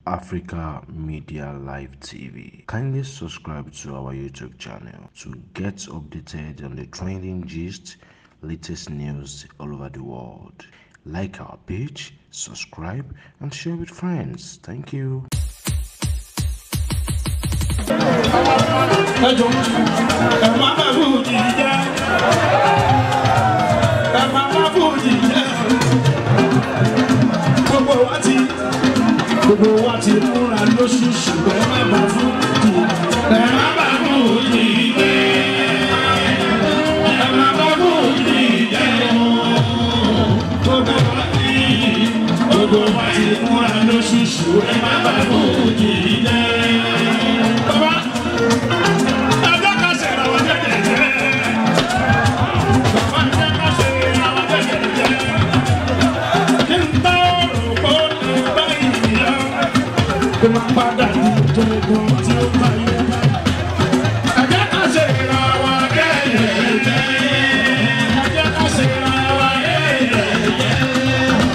Africa Media Live TV. Kindly subscribe to our YouTube channel to get updated on the trending gist, latest news all over the world. Like our page, subscribe, and share with friends. Thank you. Ẹjọ ẹ má má fújì jẹ, ẹ má má fújì jẹ. Gbogbo wa ti múra lóṣooṣù. Ẹ má má fújì, ẹ má má fújì jẹ, ẹ má má fújì jẹ. Gbogbo wa ti múra lóṣooṣù. Ẹ má má fújì jẹ. Bàbá. Ẹ jẹ́ ká ṣe ra wa jẹ́jẹ́jẹ́. Bàbá, ẹ jẹ́ ká ṣe ra wa jẹ́jẹ́jẹ́. Kí n bá rò pé ó lè bá ìyá. Kó má padà di ìjọ̀gbọ̀n tí ó bá yẹ. Ẹ jẹ́ ká ṣe ra wa jẹ́jẹ́jẹ́. Ẹ jẹ́ ká ṣe ra wa jẹ́jẹ́jẹ́.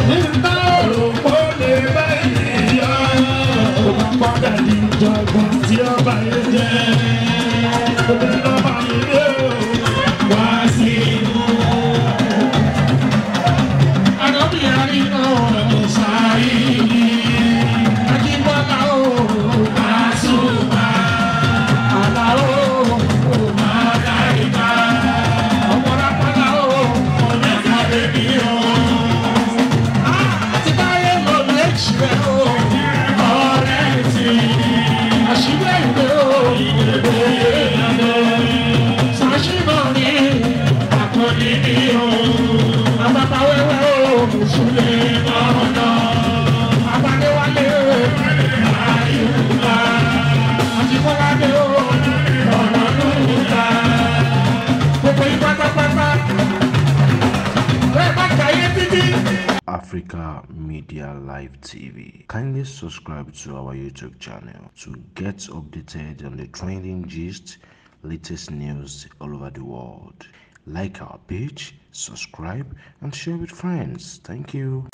Kí n bá rò pé ó lè bá ìyá. Kó má padà di ìjọ̀gbọ̀n tí ó bá yẹ jẹ́. Obìnrin bá mi lé o, wá sí inú. Ànábì àríná ṣáìní. Ajíbọ́lá o, Pasuma. Àlàó o, Màláíkà. Ọmọ Rápálá o, Ọ̀nẹ́ka bèbí o. Àti báyé lọ lẹ́jì rẹ̀ o, ọ̀rẹ́ ti. Àṣìwé ìwé o, Sàṣìmọ̀ ní àkànní ní o. Àbàbà wẹ́wẹ́ o, Sùlẹ̀ mọ́nà. Àbádéwálé o, Àyùbá. Àtìkọ́ládé o, ọ̀nà lùkà. Gbogbo yín pátápátá. Bẹ́ẹ̀ bá kàyé títí. Africa Media Live TV. Kindly subscribe to our YouTube channel to get updated on the trending gist, latest news all over the world. Like our page, subscribe, and share with friends. Thank you.